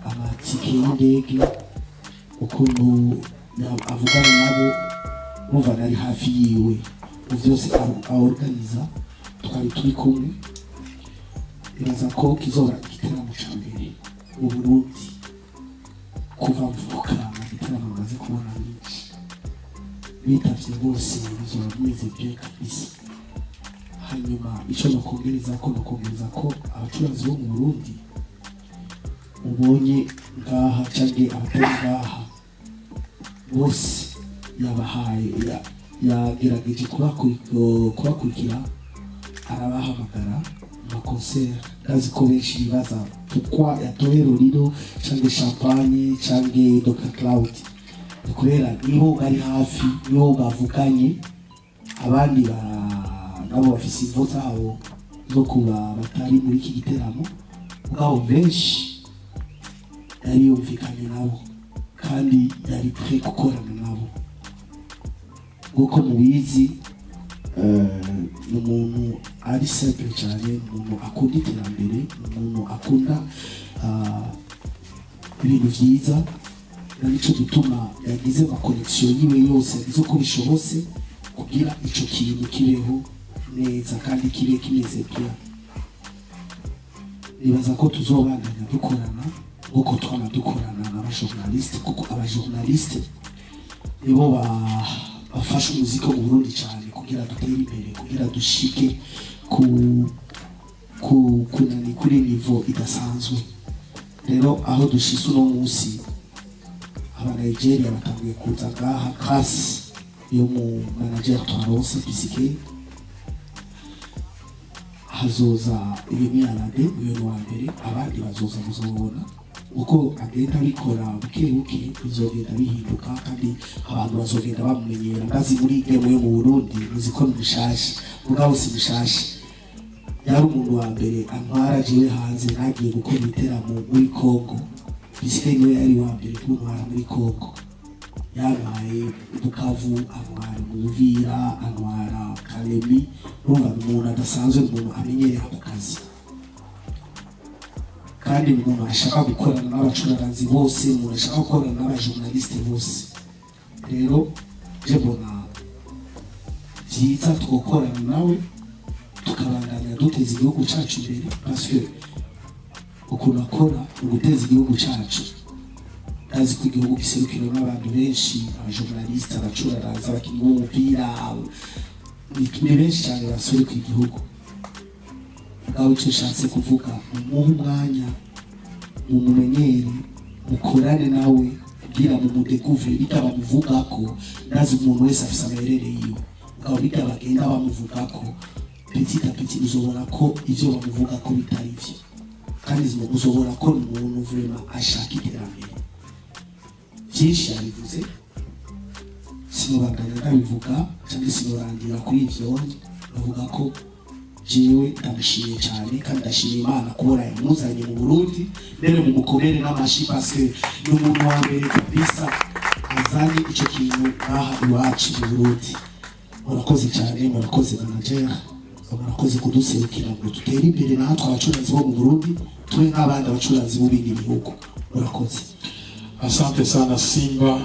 Amatike y'indege, ukuntu avugana nabo, urumva nari hafi yiwe mu vyose aorganiza, twari turi kumwe. Nibaza ko kizoba igiteramo ca mbere mu Burundi kuva mvuka. Mu giteramo maze kubona byinshi, bitavye bose, bizoba bimeze bien kabisa. Hanyuma ico nokongereza ko abacuranzi bo mu Burundi ubonye ngaha canke abatari ngaha bose, yabahaye yagerageje kubakurikira, arabahamagara mu ma concert. Ndazi ko benshi bibaza pourquoi yatoye Lolilo canke Champagne canke Dr Cloud. Ni kubera nibo bari hafi, nibo bavuganye. Abandi nabo bafise imvo zabo zo kuba batari muri iki giteramo. Mugabo benshi yari yumvikanye nabo kandi yari prêt gukorana nabo. Nk'uko mubizi, ni umuntu ari simple cyane, ni umuntu akunda iterambere, ni umuntu akunda ibintu vyiza. Na nico gituma yagize ama connexion yiwe yose, yagize uko bishobotse kugira ico kintu kibeho neza kandi kibe kimeze bien. Nibaza ko tuzobandanya dukorana nk'uko twama dukorana n'aba journaliste, kuko aba journaliste nibo bafasha umuziki wo mu Burundi cyane kugira dutere imbere, kugira dushike ku ku kunani kuri niveau idasanzwe. Rero aho dushitse uno munsi, aba Nigeria batanguye kuza ngaha grâce yo mu manager twaronse Pisike. Hazoza Yemi Alade, uyu ni uwa mbere, abandi bazoza, muzobona uko agenda abikora buke buke, bizogenda bihinduka kandi abantu bazogenda bamumenyera. Ndazi muri game yo mu Burundi muzi ko ni mushasha, mugabo si mushasha. Yari umuntu wa mbere antwara jewe hanze. Nagiye gukora ibiteramo muri Congo, Pisike niwe yari uwa mbere kuntwara muri Congo. Yabaye Bukavu, antwara mu Buvira, antwara Kalemi. Urumva ni umuntu adasanzwe, ni umuntu amenyereye ako kazi kandi ni umuntu ashaka gukorana n'abacuraranzi bose, ni umuntu ashaka gukorana n'aba journaliste bose. Rero je mbona byiza twokorana nawe, tukabandanya duteza igihugu cyacu imbere, parce que ukuntu akora ni uguteza igihugu cyacu. Ndazi ko igihugu giserukirwa n'abantu benshi: aba journaliste, abacuraranzi, abakinnyi b'umupira, ni benshi cyane baseruka igihugu. Ngaho icyo nshatse kuvuga, mumuhe umwanya, mumumenyere, mukorane nawe kugira mumudekuvure bita bamuvugako. Ndazi umuntu wese afise amayerere yiwe, mugabo bita bagenda bamuvugako, petit à petit uzobona ko ivyo bamuvugako bitari vyo, kandi uzobona ko ni umuntu vraiment ashaka iterambere. Byinshi yabivuze, sinobandanya ndabivuga cyangwa sinorangira kuri ivyo. Bavuga ko jewe ndamushimiye cyane kandi ndashimiye Imana kubona yamuzanye mu Burundi. Mbere mu mukomere n'amashi, parce que ni umuntu wa mbere kabisa azanye ico kintu ngaha iwacu mu Burundi. Murakoze cyane, murakoze manager, murakoze kuduserukira ngo dutere imbere natwe abacuranzi bo mu Burundi, tube nk'abandi abacuranzi bo bindi bihugu. Murakoze. Asante sana, Simba.